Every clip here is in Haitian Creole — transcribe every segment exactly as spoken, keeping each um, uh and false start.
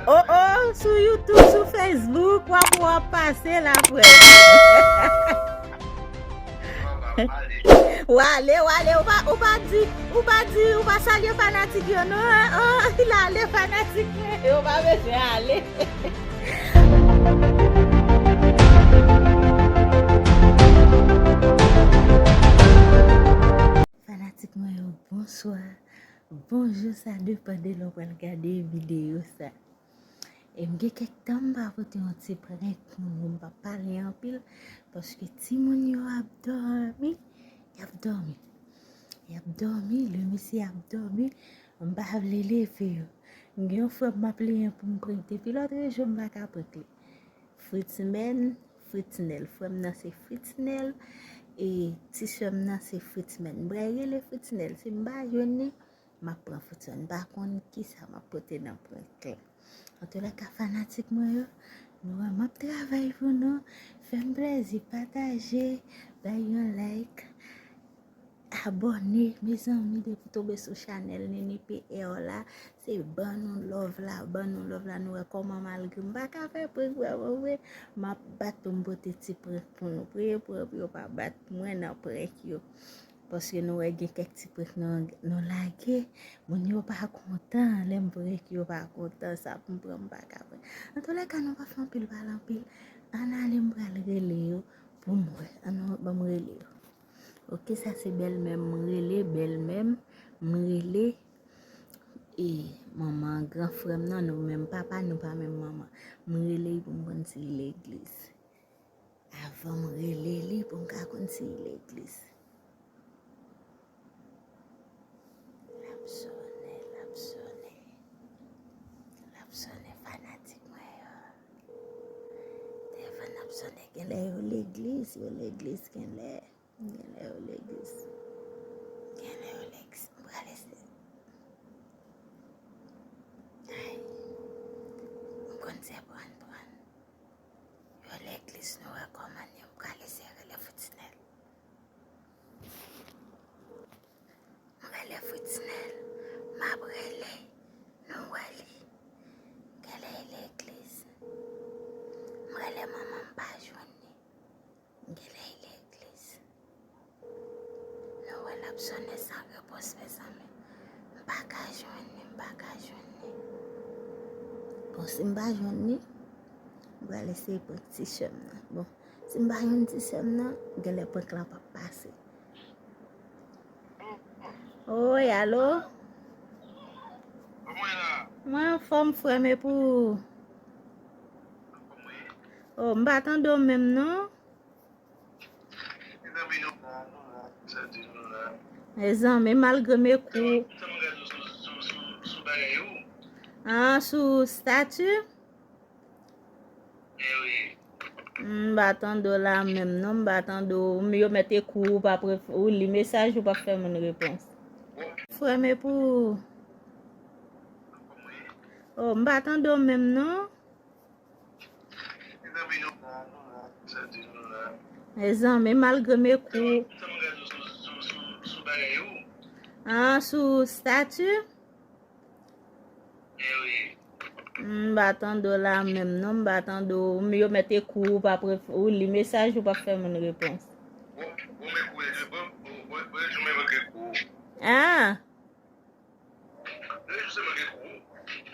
Oh, oh, sou YouTube, sou Facebook, w ap, w ap pase la, frè. W ale, w ale, ou pa, ou pa di, ou pa di, ou pa salye fanatik yo, non, hein? Oh, l ale fanatik mwen, yo pa bezwen ale. Fanatik mwen yo, bonswa, bonjou, sa depann de lè w pral gade videyo sa. E m gen kèk tan m pa pote yon ti prank pou nou, m pa pale anpil, paske timoun yo ap dòmi, y ap dòmi. Y ap dòmi, lè mesye ap dòmi, m pa vle leve yo. M gen yon frè m ap plenyen pou m prank depi lòt rejyon, m pa ka prank li. Fritzman, Fritznel. Frè m nan se Fritznel, e ti sè m nan se Fritzman. M pral rele Fritznel. Si m pa jwenn li, m ap pran Fritzman. M pa konn kisa m ap pote nan prank la. Antoulèka, fanatik mwen yo, nou wè m ap travay pou nou. Fè m plèzi, pataje, bay yon like, abòne, mezanmi, depi w tonbe sou chanèl Nene P R la, se ban nou love la, ban nou love la, nou wè kòman malgre m pa ka fè prank vrèman vre, m ap bat pou m pote ti prank pou nou. Priye pou yo, pou yo pa bat mwen nan prank yo. Paske nou wè gen kèk ti prank nou, nou lage, moun yo pa kontan, lè m prank yo pa kontan, sa pou m pran m pa ka prank. Antoulèka, nou pa fè anpil pale anpil, ann ale m pral rele yo pou m wè, ann ban m rele yo. Ok, sa se bèlmè m, m rele bèlmè m, m rele e manman gran frè m nan, nou menm papa, nou pa menm manman. M rele l pou m konn si l legliz. Avan m rele li pou m ka konn si l legliz. L ap sonnen, l ap sonnen. L ap sonnen, fanatik mwen yo. Telefòn ap sonnen, genlè yo legliz, yo legliz, genlè. Genlè yo legliz. Genlè yo legliz. M pral eseye. Ay. M konn se pran, pran. Yo legliz, nou wè kòman li, m pral eseye rele Fritznel. M rele Fritznel, m ap rele, nou wè li. Genlè li legliz. M rele manman m, m pa jwenn li. Genlè li legliz. Nou wè l ap sonnen san repons, mezanmi. M pa ka jwenn li, m pa ka jwenn li. Bon, si m pa jwenn li, m pral eseye prank ti sè m nan. Bon, si m pa jwenn ti sè m nan, genlè prank lan p ap pase. Oy, alo? Mwen anfòm, frè m, e pou ou? Oh, m pa tande w menm, non. Mezanmi, malgre m e kou. Ah, sou stati? M pa tande w la menm, non, m pa tande w. Yo mèt ekri w, ou pa pref-, ou li mesaj, ou pa fè moun repons. Frè m, e pou ou? Oh, m pa tande w menm, non. Mezanmi, malgre m ekri w. Ah, sou stati? M pa tande w la menm, non, m pa tande w. Yo mèt ekri w, ou pa pref-, ou li mesaj, ou pa fè moun repons. Ah.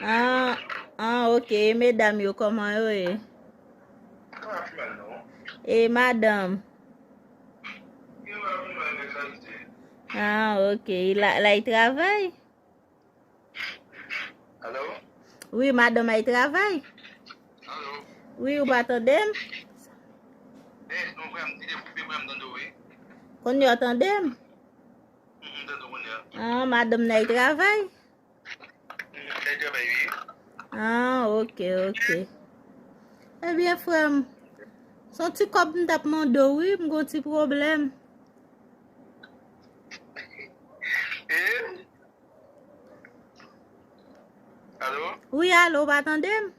Ah, ah, ok. E medam yo, kòman yo ye? E madanm? Ah, ok. La, la, y travay? Wi, madanm ay travay. Wi, ou pa tande m? Kounye a w tande m? Ah, madanm nan ay travay? Ah, ok, ok. Ebyen, frè m, se yon ti kòb m t ap mande w, wi, m gon ti pwoblèm. Alo? Wi, alo, w pa tande m?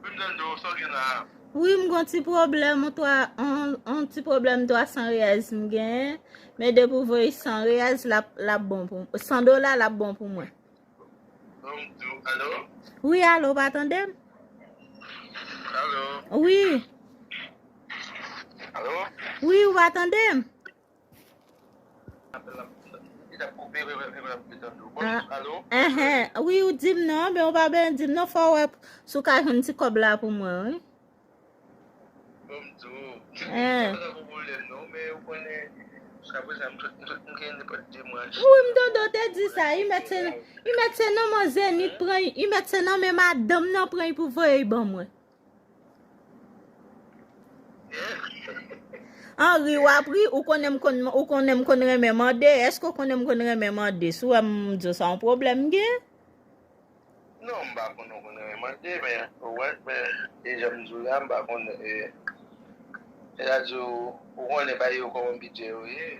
Wi, m tande w, sa w gen la? Wi, m gon ti pwoblèm, on twa, on, on ti pwoblèm twa san reyèz m genyen. Men depi w voye san reyèz, l ap, l ap bon pou, san dola, l ap bon pou mwen. Wi, alo, w pa tande m? Wi. Wi, ou pa tande m? Wi, ou di m non, men ou pa bezwen di m non, fò w wè si w ka jwenn ti kòb la pou mwen, wi. Wi, m tande w te di sa. Li mèt se, li mèt se nan men Zenith pran, li mèt se nan men madanm nan pran pou voye ban mwen. Anri, w ap ri, ou konnen m konn, ou konnen m konn renmen mande. Èske w konnen m konn renmen mande? Si w wè m di w sa, yon pwoblèm m gen? Non, m pa konn ou konn renmen mande, men ou wè, men e jan m di w la, m pa konn, e, sètadi, ou konnen bagay yo kòman bidjè yo ye.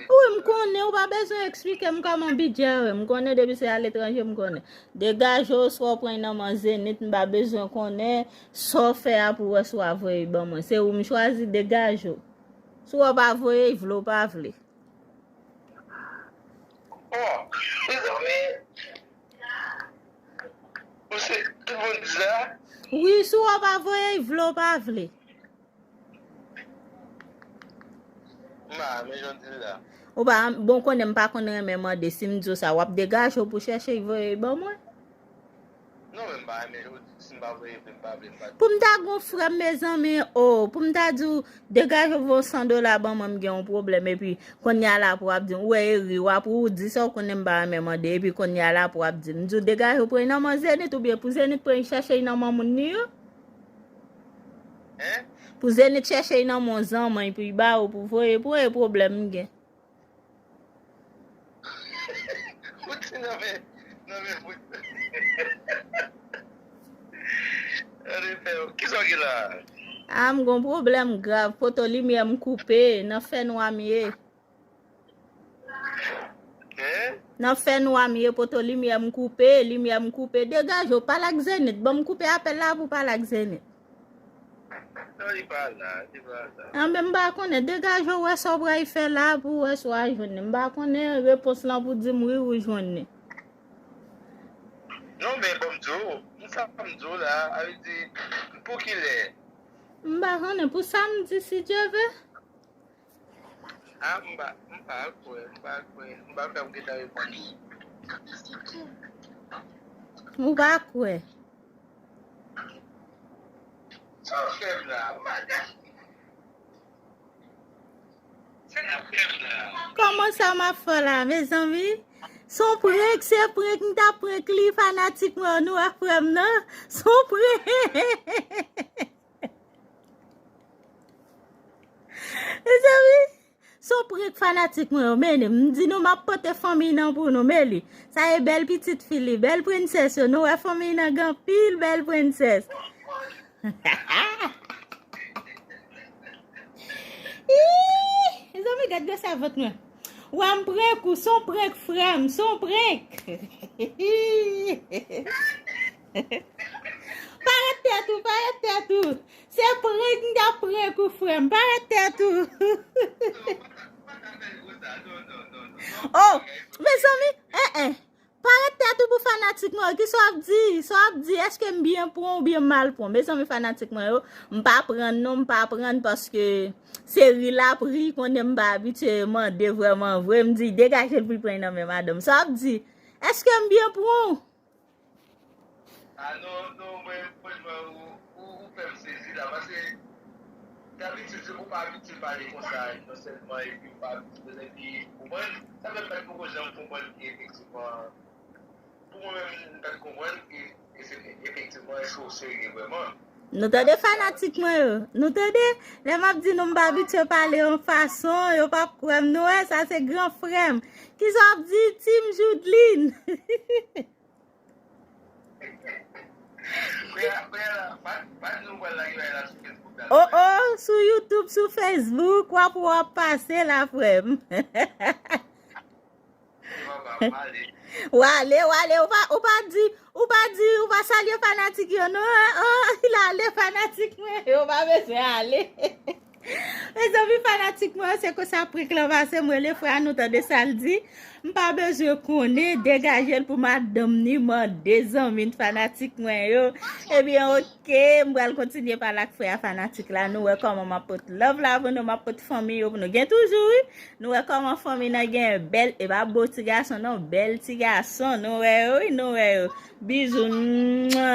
Wi, m konnen, ou pa bezwen eksplike m kòman bidjè yo ye. M konnen depi se aletranje, m konnen. Degaje w, swa w pran nan men Zenith, m pa bezwen konnen sa w fè a pou wè si w a voye ban mwen. Se ou m chwazi, degaje w. Si w pa voye, vle w pa vle. Bon, mezanmi, ou se tout moun di sa? Wi, si w pa voye, vle w pa vle. M pa renmen jan w di l la. Ou pa, bon, konnen m pa konn renmen mande, si m di w sa, w ap degaje w pou chèche voye ban mwen? Non, men m pa renmen jan w di, si m pa voye vle, m pa vle, m pa. Pou m ta gon frè m, mezanmi, o, pou m ta di w, degaje w voye san dola ban mwen, m gen yon pwoblèm, epi kounye a la pou w ap di m, ou wè, Eri, w ap ou di sa, w konnen m pa renmen mande, epi kounye a la pou w ap di m, m di w, degaje w pran nan men Zenith, oubyen pou Zenith pran chèche nan men moun li yo? Hein? Pou Zenith chèche nan men zanmi pou l ba ou, pou voye, pou e pwoblèm m gen. Ou di non, men, non, men, pou, ann fè, kisa w gen la? A, m gon pwoblèm grav, poto limyè m koupe, nan fènwa m ye. Hein? Nan fènwa m ye, poto limyè m koupe, limyè m koupe. Degaje w, pale ak Zenith. Ban m koupe apèl la pou pale ak Zenith. Non, li pa la, li pa la. Anben, m pa konnen. Degaje w, wè sa w pral fè la pou wè si w a jwenn li. M pa konnen repons lan pou di m wi ou jwenn li. Non, men bon, m di w, m sa m di w la, a vle di, pou kilè? M pa konnen, pou samdi, si Dye vle. A, m pa, m pa kwè, m pa kwè, m pa kwè m gentan reponn li. Ou pa kwè? Sa w fè m la? M pa ka. Sa w fè m la? Kòman sa m ap fè la, mezanmi? Se yon prank, se prank, m t ap prank li, fanatik mwen, nou ak frè m nan. Se yon prank. Mezanmi, se yon prank fanatik mwen yo mennen m. M di nou m ap pote fanmiy nan pou nou, men li. Sa e bèl pitit fi li, bèl prensès yo. Nou wè fanmiy nan gen anpil bèl prensès. Ih, mezanmi, gad gwosè vant mwen. Wè m prank ou, se yon prank frè m, se yon prank. Parèt tèt ou, parèt tèt ou. Se prank m t ap prank ou, frè m. Parèt tèt ou. Oh, mezanmi, en, en. Parèt tèt ou pou fanatik mwen yo. Kisa w ap di? Sa w ap di? Èske m byen pran oubyen m mal pran? Mezanmi, fanatik mwen yo, m pa pran non, m pa pran paske se ri l ap ri, konnen m pa abitye mande vrèman vre. M di, degaje l pou l pran nan men madanm. Sa w ap di? Èske m byen pran? A non, non, mwen, franchman, ou, ou, ou fè m sezi la, paske dabitid, se pou w pa abitye pale konsa, non sèlman, epi ou pa abitye, epi, ou konprann, sa fè m pa t poko janm konprann ki efektivman, pou mwen menm, m pa t konprann ki, e se, efektivman, èske w serye vrèman? Nou tande fanatik mwen yo. Nou tande, lè m ap di nou m pa abitye pale yon fason, yo p ap kwè m. Nou wè, sa se gran frè m. Kisa w ap di, Team Judeline? Oh, oh, sou YouTube, sou Facebook, w ap, w ap pase la, frè m. Ou ale, ou ale, ou pa, ou pa di, ou pa di, ou pa salye fanatik yo non. Oh, il ale fanatik mwen, yo pa bezwen ale. Mezanmi, fanatik mwen, se konsa prank lan pase, mwen le frè a nou tande sa l di. M pa bezwen konnen, degaje l pou madanm ni mande zanmi n fanatik mwen yo. Ebyen, oke, m pral kontinye pale ak frè a fanatik la. Nou wè kòman m ap pot love la pou nou, m ap pot fanmi yo pou nou gen toujou, wi. Nou wè kòman fanmi nan gen bèl, e pa bo ti gason non, bèl ti gason. Nou wè yo, wi, nou wè yo. Bizou. Mwa.